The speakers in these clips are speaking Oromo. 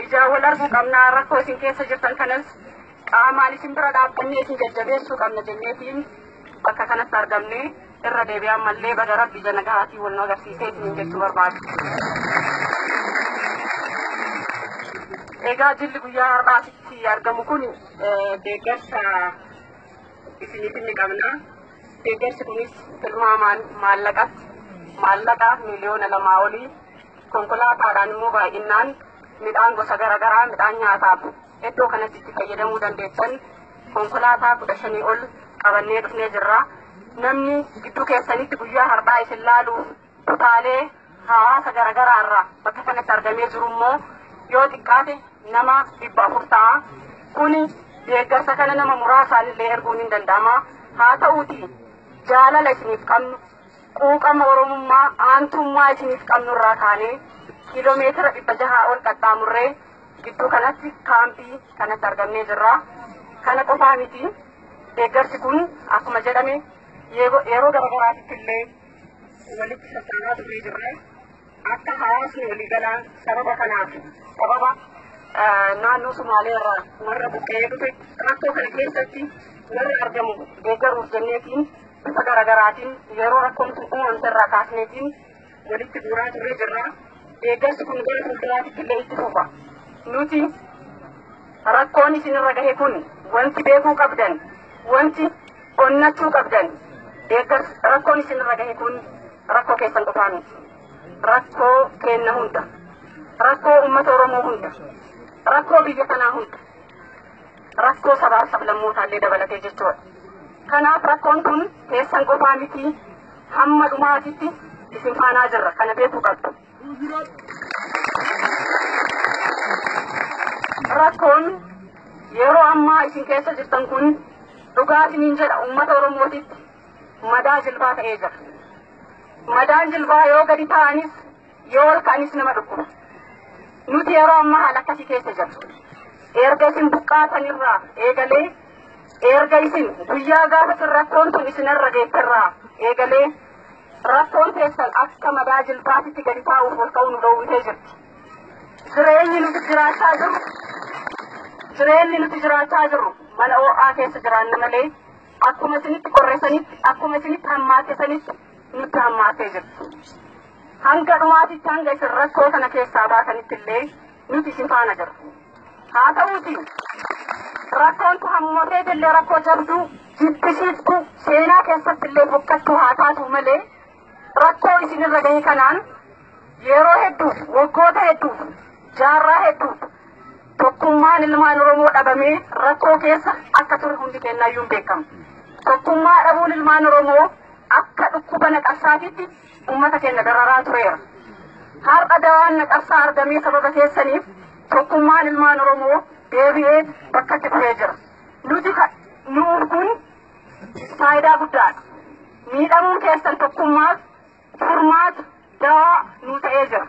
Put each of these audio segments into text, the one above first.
Ijaan wal arguu qabnaa, rakkoo isin keessa jirtan kanas qaamaan isin bira dhaabbannee isin jajjabeessuu qabna jenneetiin bakka kanatti argamne. Irra deebi'aan mallee baga Rabbi ija nagahaatiin wal nu agarsiisee isiniin jechuu barbaadu. Egaa jilli guyyaa har'aatitti argamu kun deeggarsa isiniif inni qabna. Deeggarsi kunis tilmaamaan maallaqatti maallaqa 2 miiliyoona olii, konkolaataadhaan immoo baay'inaan midhaan gosa garaagaraa, midhaan nyaataaf iddoo kanatti itti fayyadamuu dandeessan konkolaataa 15 ol qabannee dhufnee jirra. Namni gidduu keessanitti guyyaa har'aa isin laaluuf kutaalee hawaasa garaagaraa irraa bakka kanatti argamee jiru immoo yoo xiqqaate nama 400 ta'a. Kuni deeggarsa kana nama muraasaan illee erguun hin danda'ama. Haa ta'uuti jaalala isiniif qabnu, quuqama Oromummaa, aantummaa isiniif qabnu irraa kaanee kiiloomeetira 600 ol qaxxaamurree gidduu kanatti kaampii kanatti argamnee jirra. Kana qofaa miti, deeggarsi kun akkuma jedhame yeroo garaagaraatitti illee walitti sassaabaa turree jirra. Akka hawaasni waliigalaa sababa kanaaf, sababa naannoo Sumaalee irraa warra buqqa'ee dhufe, rakkoo kana keessatti warra argamu deeggaruuf jenneetiin bifa garaagaraatiin yeroo rakkoon kun uumamte irraa kaasneetiin walitti guuraa turree jirra. Deeggarsi kun gara fuulduraatitti illee itti fufa. Nuti rakkoon isinirra gahe kun, wanti beekuu qabdan, wanti onnachuu qabdan, deeggarsi rakkoon isinirra gahe kun rakkoo keessan qofaa miti. Rakkoo keenna hunda. Rakkoo uummata Oromoo hunda. Rakkoo biyya kanaa hunda. Rakkoo sabaaf sablammootaa dabalatee jechuudha. Kanaaf rakkoon kun keessan qofaa miti, hamma dhumaatitti isin faanaa jirra, kana beekuu qabdu. Rakkoon yeroo ammaa isin keessa jirtan kun, dhugaatiniin jedha, uummata Oromootitti madaa jilbaa ta'ee jira. Madaan jilbaa yoo gadi ta'anis yoo ol ka'anis nama dhukkuba. Nuti yeroo ammaa haala akkasii keessa jirra. Erga isin buqqaatanirraa eegalee, erga isin guyyaa gaafa isin rakkoon tun isinirra geetterraa eegalee, rakkoon teessan akka madaa jilbaatitti gadi taa'uuf ol ka'uu nu dhowwitee jirti. Jireenyi nuti jiraachaa jirru, jireenyi nuti jiraachaa jirru mana ho'aa keessa jiraanna malee akkuma isinitti qorreessanitti, akkuma isinitti hammaatesanitti nutti hammaatee jirti. Hanga dhumaatitti, hanga isin rakkoo kana keessaa baatanitti illee nuti isin faana jirra. Haa ta'uuti rakkoon kun hammatee illee rakkoo jabduu jibbisiiftuu seenaa keessatti illee fokkattuu haa taatu malee, rakkoo isinirra gahe kanaan yeroo hedduuf, waggoota hedduuf, jaarraa hedduuf tokkummaan ilmaan Oromoo dhabamee rakkoo keessa akka ture hundi keenyayyuu hin beekamu. Tokkummaa dhabuun ilmaan Oromoo akka dhukkuba naqarsaatitti uummata keenya dararaa tureera. Har'a dawaan naqarsaa argamee sababa keessaniif tokkummaan ilmaan Oromoo deebi'ee bakkatti dhufee jira. Nuti nuuf kun faayidaa guddaadha. Miidhamuun keessan tokkummaaf furmaata, dawaa nuu ta'ee jira.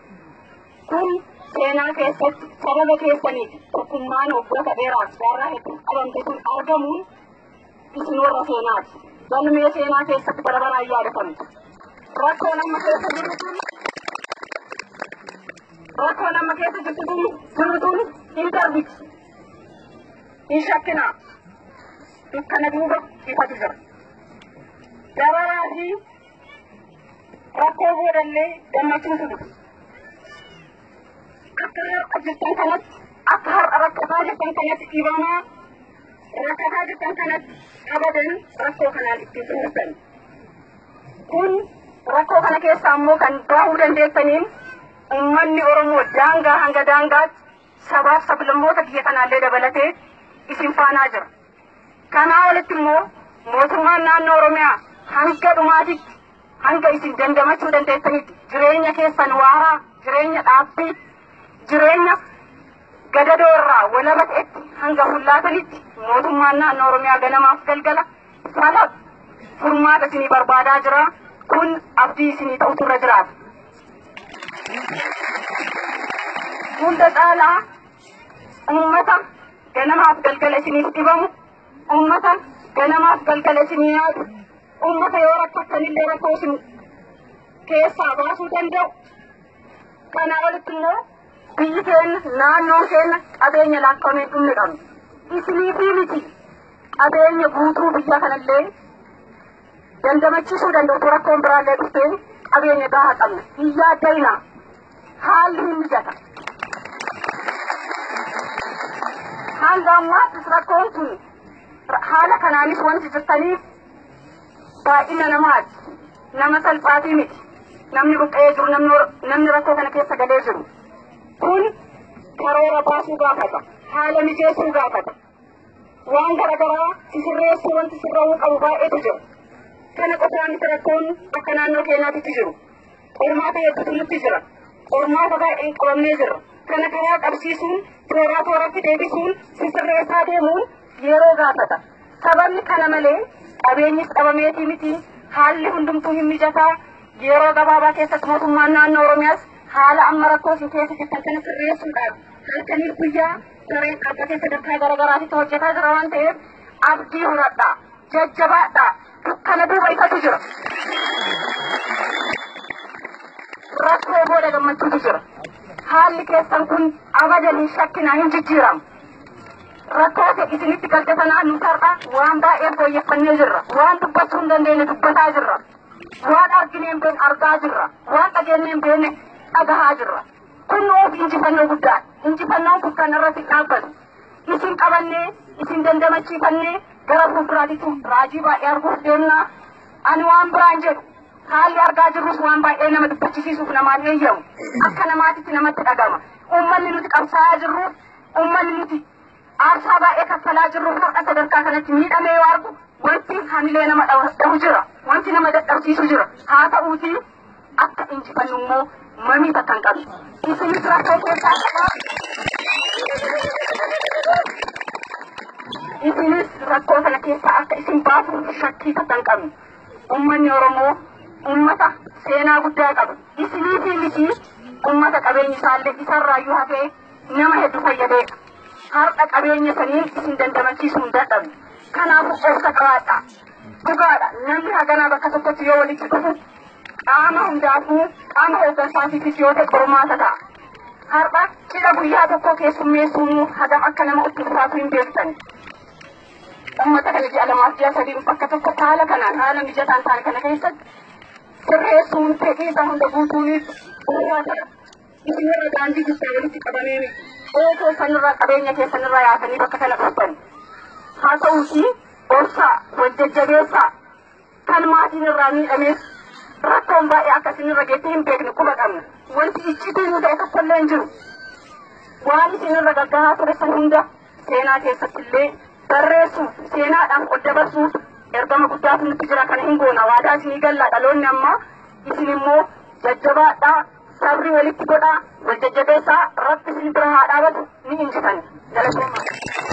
Kun seenaa keessatti sababa keessaniif tokkummaan waggoota dheeraaf, jaarraa hedduu qabamte sun argamuun isin warra seenaati. Galmee seenaa keessatti bara baraan yaadatamtu. Rakkoon amma keessa jirru kun, rakkoon amma keessa jirtu kun, jirru tun hin darbiti. Hin shakkinaa. Dukkana duuba ifatu jira. Dararaa fi rakkoo boodallee gammachuutu dhufa. Akka har'a jirtan kanatti, akka har'a rakkataa jirtan kanatti, dhiibamaa rakkataa jirtan kanatti abadan rakkoo kanaan ittiin xumurtan. Kun rakkoo kana keessa ammoo kan bahuu dandeessaniin uummanni Oromoo daangaa hanga daangaatti sabaaf sablammoota biyya kanaallee dabalatee isin faanaa jira. Kanaa olitti immoo mootummaan naannoo Oromiyaa hanga dhumaatitti, hanga isin dandamachuu dandeessanitti, jireenya keessan waaraa, jireenya dhaabbii, jireenya gadadoo irraa walaba ta'etti hanga fullaatanitti mootummaan naannoo Oromiyaa ganamaaf galgala fala furmaata isinii barbaadaa jira. Kun abdii isinii ta'utu irra jiraata. Hunda caalaa uummata ganamaaf galgala isiniif dhibamu, uummata ganamaaf galgala isinii yaadu, uummata yoo rakkattanillee rakkoo isin keessaa baasuu danda'u. Kanaa olitti immoo Biyyi keenya naannoon keenya qabeenya lakkaa'amee dhumne qabna. Isinii miti qabeenya guutuu biyya kanallee dandamachiisuu danda'u rakkoon biraallee dhuftee qabeenya gahaa qabna. Hin yaadda'inaa. Haalli hin mijata. Hanga ammaattis rakkoon kun haala kanaanis wanti jirtaniif baay'ina namaati. Nama salphaatii miti. Namni buqqa'ee jiru, namni rakkoo kana keessa galee jiru. Kun karoora baasuu gaafata. Haala mijeessuu gaafata. Waan garaagaraa sisirreessuu wanti sirra'uu qabu baay'eetu jira. Kana qofaa miti rakkoon akka naannoo keenyaatti jiru. Qormaata hedduutu nutti jira. Qormaata baay'een qabamnee jirra. Kana karaa qabsiisuun, tooraa tooratti deebisuun, sisirreessaa deemuun yeroo gaafata. Sababni kana malee qabeenyis qabameetii miti. Haalli hundumtuu hin mijataa. Yeroo gabaabaa keessatti mootummaan naannoo Oromiyaas haala amma rakkoo isin keessa jirtan kana sirreessuudhaaf halkaniif guyyaa gareen dhaabbatee sadarkaa garaagaraatti hojjetaa jira waan ta'eef abdii horadhaa, jajjabaadhaa, dukkana duuba ifatu jira. Rakkoo booda gammachuutu jira. Haalli keessan kun abadan hin shakkinaa hin jijjiiramu. Rakkoo isinitti galte sanaa nu har'a waan baay'ee fooyyeffannee jirra. Waan dubbachuu hin dandeenye dubbataa jirra. Waan arginee hin beekne argaa jirra. Waan dhageenyee hin beekne dhagahaa jirra. Kun nuuf injifannoo guddaadha. Injifannoon kun kan irratti dhaabbatu. Isin qabannee, isin dandamachiifannee gara fuulduraatti raajii baay'ee arguuf deemna. Ani waan biraan jedhu haalli argaa jirrus waan baay'ee nama dubbachisiisuuf namaan eeyyamu. Akka namaatitti namatti dhagama. Uummanni nuti qabsaa'aa jirru, uummanni nuti aarsaa baay'ee kaffalaa jirru har'a sadarkaa kanatti miidhamee yoo argu wanti hamilee nama dhahu jira. Wanti nama dadhabsiisu jira. Haa ta'uutii akka injifannu immoo mamii takka hin qabnu. Isinis rakkoo keessaa qabaa. Isinis rakkoo kana keessaa akka isin baasu shakkii takka hin qabnu. Uummanni Oromoo uummata seenaa guddaa qaba. Isinii fi miti uummata qabeenyi isaallee isarraayyuu hafee nama hedduu fayyadeedha. Har'a qabeenya saniin isin dandamachiisuu hin dadhabne. Kanaafuu obsa qabaadhaa. Dhugaadha. Namni haganaa bakka tokkotti yoo walitti dhufu qaama hundaafuu qaama hooggansaatiifis yoo ta'e qormaata ta'a. Har'a cidha guyyaa tokko keessummeessuun hagam akka nama ulfaatu hin beektan. Uummata kana ji'a lamaaf ji'a sadii bakka tokko haala kanaan haala mijataan taane kana keessatti sirreessuun fedhii isaa hunda guutuunis ulfaataadha. Isinirra daandii guddaa walitti qabamee miti. Qe'ee keessanirraa qabeenya keessanirraa yaasanii bakka kana dhuftan. Haa ta'uutii obsaa wal jajjabeessaa kan maatiin irraa miidhamees rakkoon baay'ee akka isinirra geesse hin beekne quba qabna. Wanti iccituu nu ta'e tokkollee hin jiru. Waan isinirra gaggahaa ture san hunda seenaa keessatti illee barreessuuf seenaadhaan ol dabarsuuf ergama guddaatu nutti jira kana hin goona. Waadaa isinii gallaa dhaloonni ammaa isin immoo jajjabaadhaa sabri walitti godhaa wal jajjabeessaa rabbi isin bira haa dhaabatu ni injifanna. Galatoomaa.